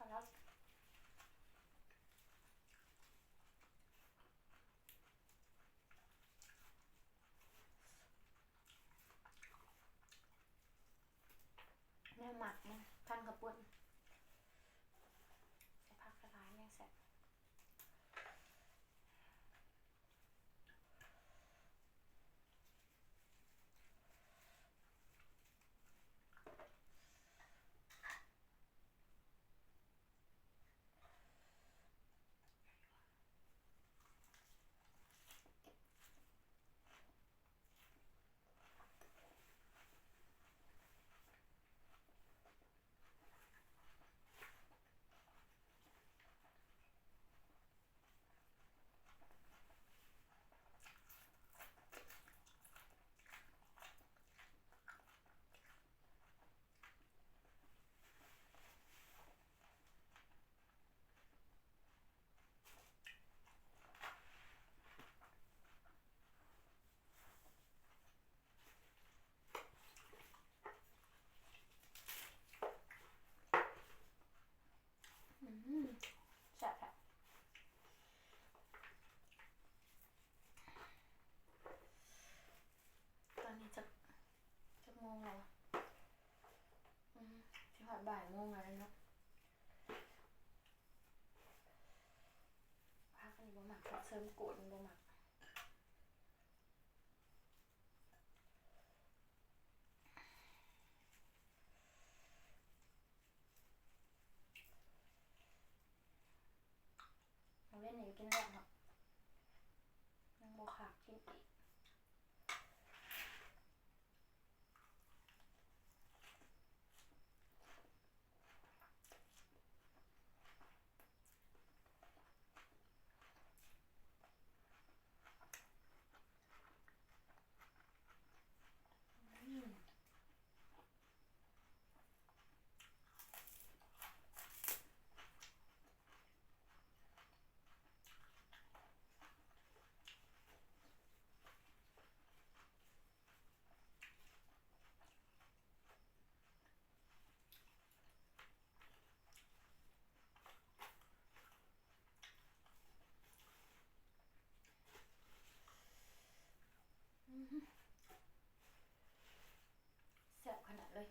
ແນວໝັກມັນ ພັນເຂົ້າປຸ້ນ ໃສ່ຜັກຫຼາຍໆ ແຮງແຊບ. ອືມ ແຊບແທ້. ຕອນນີ້ຈັກ ຈັກໂມງແລ້ວ? ອືມ ຊິຮອດບ່າຍໂມງແລ້ວເນາະ. ຜັກອັນນີ້ບໍ່ມັກ ຜັກເສີມໂກດນີ້ບໍ່ມັກ. ມື້ເວັນນີ້ກໍກິນແລ້ວເນາະ ຍັງບໍ່ຂາດກິນອີກ. ແຊບຂະໜາດເລີຍ.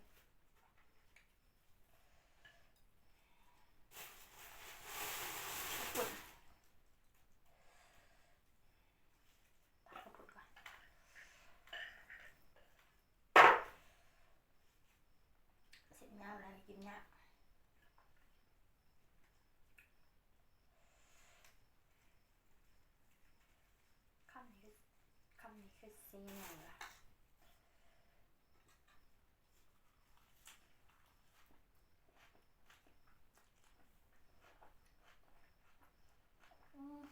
ເສັ້ນຍາວຫຼາຍ ກິນຍາກ. ຄຳນີ້ຄື ຄຳນີ້ຄືຊິໃຫຍ່ວະ. ອືມ.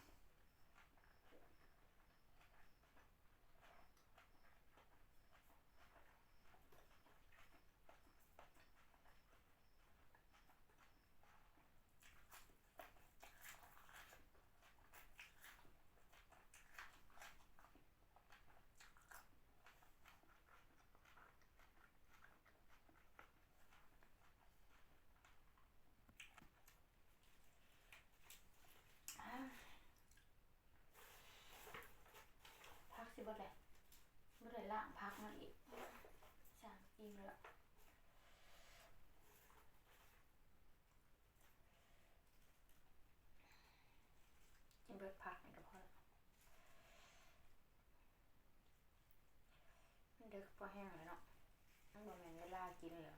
ຜັກຊິເບິດແລ້ວ ບໍ່ໄດ້ລ້າງຜັກມາອີກ. ຊ່າງ ອີ່ມແລ້ວ. ກິນເບິດຜັກນີ້ກໍພໍແລ້ວ. ມັນເດິກພໍແຮງແລ້ວເນາະ ມັນບໍ່ແມ່ນເວລາກິນແລ້ວ.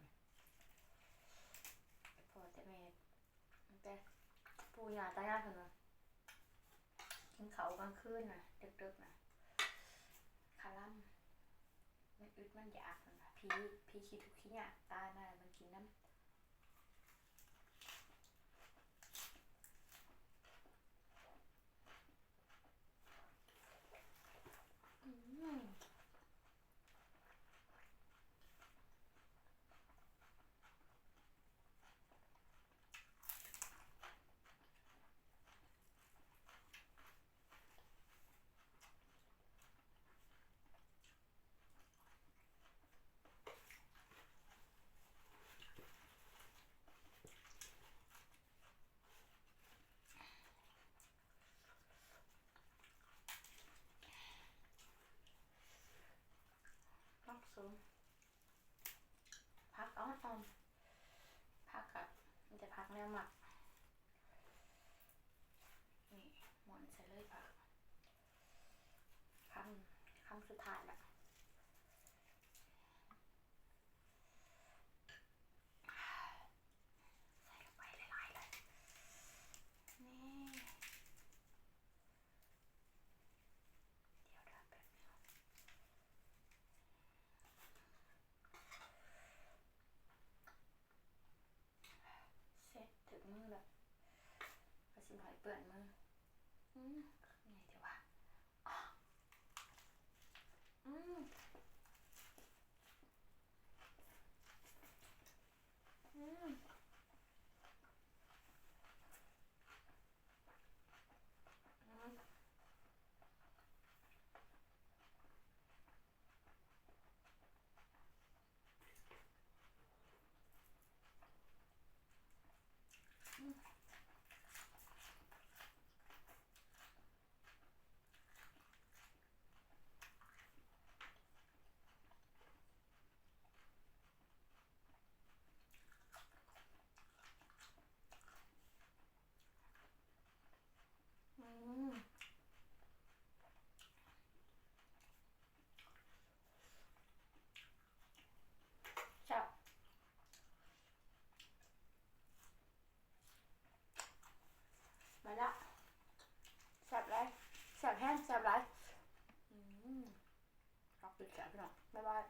ພໍ່ແຕ່ແມ່ ແຕ່ປູ່ຍ່າຕາຍາຍເພິ່ນວ່າ ກິນເຂົ້າກາງຄືນນະ ເດິກໆນະ ຄະລຳ ມັນອຶດມັນຢາກ ເພິ່ນວ່າ ຜີ ຜີຂີ້ທຸກຂີ້ຍາກຕາຍມາແລ້ວມາກິນນຳ. ອືມ. ຜັກອ່ອນໆ ຜັກກະມີແຕ່ຜັກແນວໝັກ ນີ້ ມ້ວນໃສ່ເລີຍຜັກ ຄຳ ຄຳສຸດທ້າຍລະ ໃສ່ລົງໄປຫຼາຍໆເລີຍ ນີ້ ດຽວເດີແປັບໜຶ່ງ ເຊັດຖືກມືແລ້ວ ກະຊິບໍ່ໃຫ້ເປື້ອນມື ອືມ ງ່າຍແທ້ຫວາ ອືມ ອືມ ອືມ ອືມ. ອືມ ແຊບ ມາລະ ແຊບຫຼາຍ ແຊບແຮງ ແຊບຫຼາຍ ອືມ ຮັກກິນແຊບ ພີ່ນ້ອງ ບາຍບາຍ.